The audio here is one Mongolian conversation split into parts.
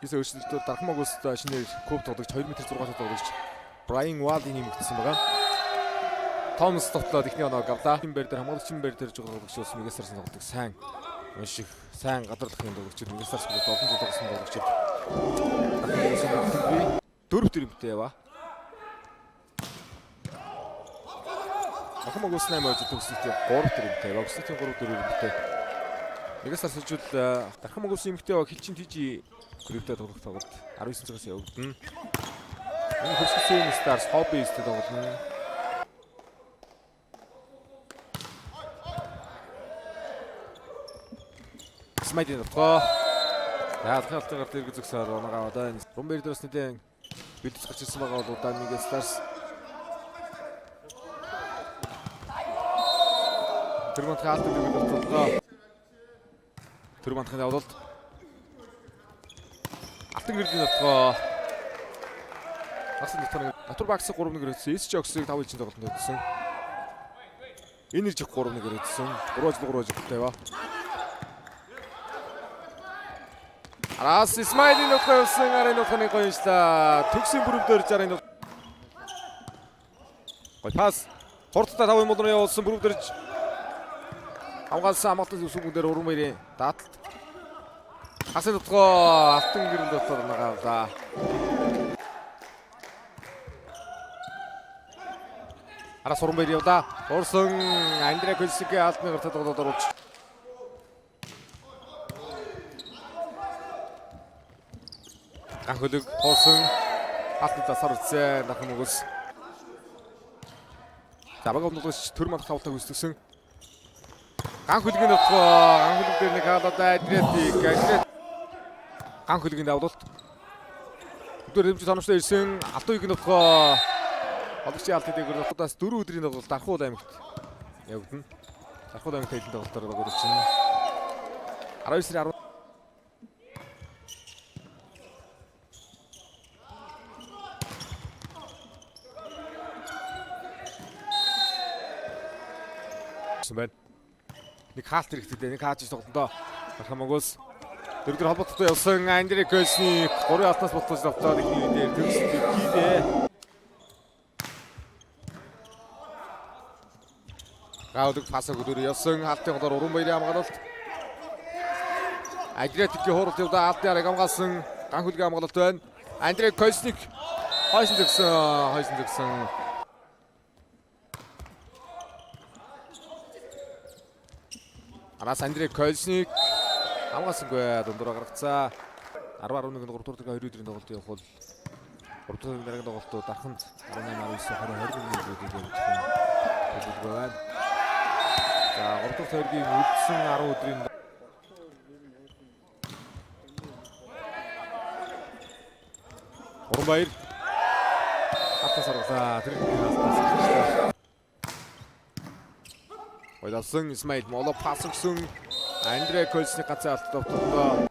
Хийсэн өөрчлөлтөөр Дархан Могулс шинээр куб тоглогч 2 м 6 тоглогч Брайан Валли нэмэгдсэн байгаа. Томас тоглоод эхний оноог авлаа. Энэ байр дээр хамгаалагчийн байр дээр байгаа тоглогч бас Мегастарсын тоглодог сайн маш их сайн гадарлахын тоглогчид Мегастарс клуб олон жил тоглосон тоглогчид Дархан Могулсын бий. Дөрөв дөрөвтэй яваа. Дархан Могулс 8 ойж төгсөлтийн 3 дөрөвтэй яваа. Өсөлтийн 3 дөрөвтэй. Мегастарс хожил Дархан Могулсын эмэгтэй баг хилчин тижи клубтэй тоглох тоглолт 19 цагаас явагдана. Энэ хөрсгсөн Stars Hobby-тэй тоглоно. Смайдын утгаа. За алхах алтгаар дэрэг зөксөөр оног аваад байна. Румбер дээрс нэгэн бэлдэж гарч ирсэн байгаа бол удаан Мега Stars. Тэр мантахын алт дэрэг боллоо. Тэр мантахын явуулалт. Алтан гэрлийн утгаа. Агсан дотор Натур Бакс 3-1 өрөөдсөн. SG Ox-ыг 5 ижин тоглолтод өгсөн. Энержи 3-1 өрөөдсөн. 3-3 ажилттай ба. Араас Исмаилын нутгаа явсан арын нутгааны гоё юмшлаа. Төгсийн бүрэн дээр 60 Гоё пас. Хурдтай 5 юм руу явуулсан бүрэн дээрж хамгаалсан хамгаалтын зүсгэн дээр уран баярын дааталт. Хасан нутгаа алтан гэрэл дотор нагаавлаа. Араас уран баяр явлаа. Уурсан Андре Көлсигийн албаны гартаа тоглоод оруулж. Ган хөлөг хуусан алтан засаар үтсэн Дархан Могулс. За баг өмнөлгөс төр мандах тавтаг өсгсөн. Ган хөлгийн нутгаа, ган хөлөг дээр нэг хаалаад Адриатик, Адриат ган хөлгийн давлалт. Өдөр дэмжих тономчтой ирсэн Алтан үеийн нутгаа. Хологчийн алтын дээгүүр нутгаас 4 өдрийн тоглолт Дархуул аймагт явагдана. Дархуул аймагт хэлэн тоглолтоор багууд чинь 19 сарын 10 байна. Нэг хаалт хэрэгтэй, нэг хааж тоглолтоо Дархан Могулс дөрөвдөр холбоотой явсан Андре Көлсний 3 алтнаас болтож давтаад эхний дээр төгсөлтийг хийлээ. Гаудаг пас өгдөр явсан хаалтын голоор уран баярын хамгаалалт. Адриатикийн хуралд явдаа алтын араг хамгаалсан ган хөлгийн хамгаалалт байна. Андре Көлсник хойсон зөгсөн, хойсон зөгсөн. Араас Андре Көлсник хамгаалсангүй дундуур гаргацаа. 10 11 3 дугаар 2 өдрийн тоглолт явах бол 3 дугаар дараагийн тоглолтууд Дарханд 18 19 20 21 өдрүүдийг явуулах төлөвлөгөө байна. За 3 дугаар тойргийн үлдсэн 10 өдрийн Уран баяр хатаас аргалаа. Тэр хатаас аргалаа. Ойлсон Исмаил Моло пас өгсөн. Андре Көлсний гацаа алт довтлоо.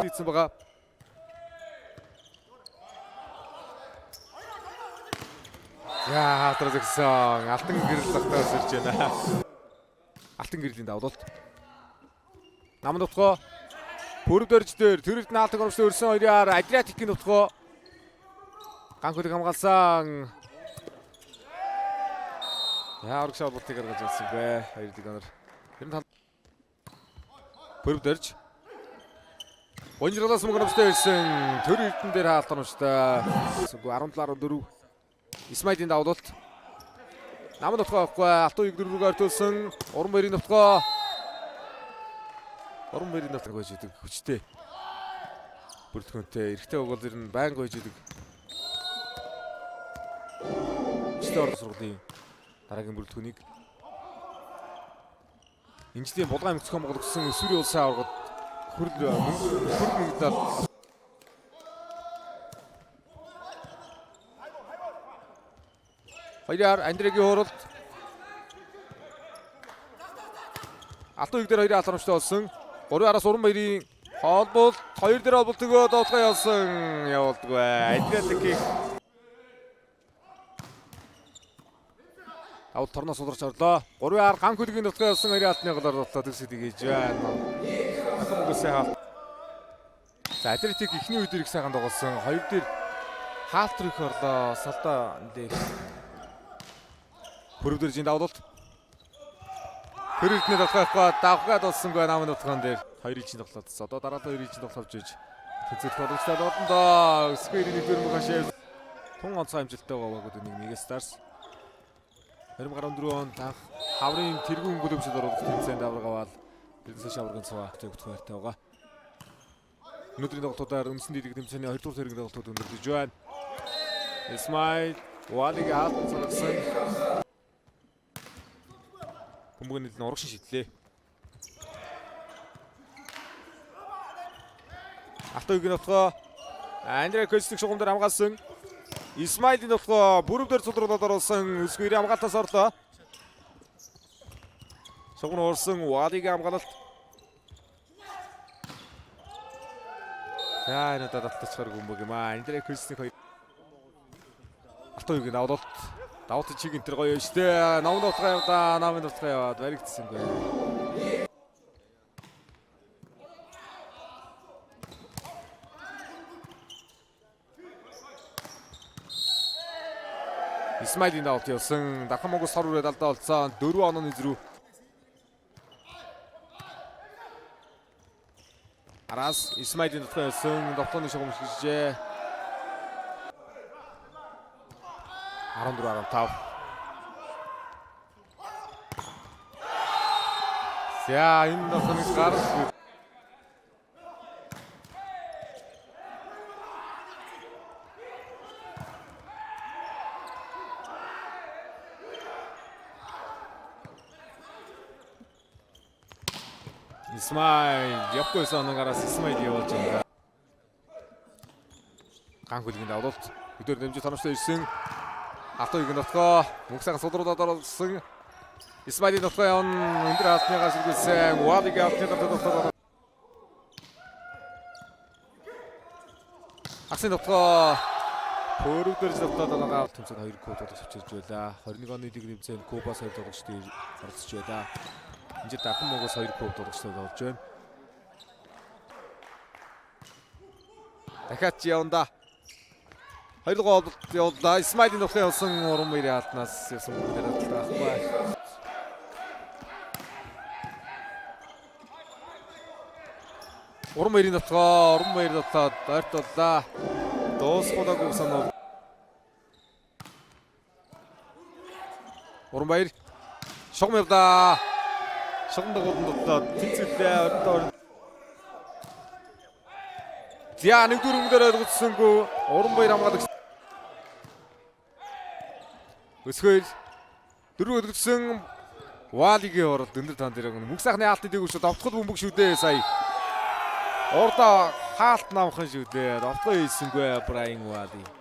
Ийцэн байгаа. За хатраа згсэн. Алтан гэрэл загтаас ирж байна. Алтан гэрлийн давлалт. Нам нутгаа Пүрв дөрж дээр тэр эрдэнэ алтан оромжтой өрсөн хоёроор Адриатикийн нутгаа ган хөлөг хамгаалсан. Яа урагш холболтыг гаргаж ирсэн бэ. Хоёр дэг онор. Тэр нь Пүрв дөрж Гонжирлаас мөнгө оромжтой ирсэн. Тэр эрдэнэ дээр хаалт оромжтой. 17 14 Исмаилын давлалт. Нам нутгаа авахгүй алтан үеиг дөрвөг ортуулсан. Уран баярын нутгаа. Уран баярын нутгаа гойж идэг хүчтэй. Бүрэлдэхүүнтэй эрэгтэй угуул ер нь байн гойж идэг. Хүчтэй орон сургуулийн дараагийн бүрэлдэхүүнийг энэ жилийн Булган аймаг зохион байгуулсан Өсвөрийн улсын аваргад хөрөл хөрөл мөнгөдөл Хоёроор Андрегийн хуралд Алтан үеиг дээр хоёрын алхамжтай болсон. 3 араас уран баярын холболт 2 дээр холболт өгөө доотлогоо явуулсан явуулдаггүй. Адриатикийг Давал торноос суларч орлоо. 3 ар ган хөлгийн нутгаа явсан хоёрын алтны голоор боллоо төгсөд хийж байна. Ахын мөнгөсөө хаалт. За Атлетик эхний үе дээр их сайхан тоглосон. Хоёр дээр хаалт руу их орлоо. Салдаа нэлээ. Пүрвдэржийн давлалт. Хөрөлдний давхаахгүй давхаад болсонгүй намын нутгаан дээр хоёр ижин тоглоод. Одоо дараалал хоёр ижин тоглож иж тэнцвэрх боломжтой болно доо. Өсгөө 91 мөнгө хашаа. Тун онцгой амжилттай байгаа багууд нэг Мега Старс. 2014 онд анх хаврын тэргүүн хөнгөлөмжөд оруулах тэмцээнд авраг аваад Эрдэнэс шаврын цуваа зөвхөн хайртай байгаа. Өнөөдрийн тоглолтуудаар үндсэн дэдэг тэмцээний 2 дугаар тэргийн тоглолтууд өндөрлөж байна. Исмаил Валиг хаалтан царгасан. Бөмбөг нэлээд урагшин шидлээ. Алтан үгийн нутгаа Андре Костик шугам дээр хамгаалсан. Исмаилын нутгаа бүрөв дээр цулруулаад оруулсан. Өсгөрийн хамгаалтаас орлоо. Шугам уурсан Валигийн хамгаалалт. За энэ удаад алтчихар бөмбөг юм аа. Андре Костик хоёр Алтан үгийн давлалт. Давт чиг энэ төр гоё штэ. Намын нутгаа явлаа. Намын нутгаа яваад баригдсангүй. Исмаилийн давалт явсан. Дархан Монгол сор үрээд алдаа олцсон. 4 онооны зөрүү. Араас Исмаилийн нутгаа явсан. Довтлооны шугам шигжээ. 14 15. За энэ нутгааны гар Исмаил явахгүйсэн оноо гараас Исмаил явуулж байна. Ган хөлгийн давлалт өдөр дэмжих тоновчтой ирсэн. Алтан үгийн нутгаа мөнх сайхан сулруулаад оруулсан. Исмаилийн нутгаа явна. Өндөр хаалтныгаа сэргүүлсэн. Валигийн алтны гартад нутгаа. Агсын нутгаа пөрөвдөр зовтоод байгаа тэмцээн 2 куб тоглож авчирж байлаа. 21 оны лиг тэмцээнд Кубаас 2 тоглогчдыг оролцож байлаа. Энд Дархан Монгоос 2 куб тоглогчтой тоглож байна. Дахиад ч явна да. Хоёр гол явууллаа. Исмаилийн нутгаа явсан уран баярын алданаас явсан бүгдээр алдалтай байхгүй. Уран баярын нутгаа, уран баяр нутгаад ойрт боллаа. Дуусгуулаагүй санаа. Уран баяр шугам явлаа. Шугам дагуулan дутаад тэнцвэлээ ордоор. За нэг дөрөв дээр ойлгоцсонгүй уран баяр хамгаалагч. Өсгөөл дөрөв өдөрсөн Валигийн оролт өндөр тан дээр мөнх сайхны хаалтны дээгүүр довтгол бөмбөг шүү дээ сая. Урдаа хаалт намхан шүү дээ. Довтгол хийсэнгүй Брайан Вали.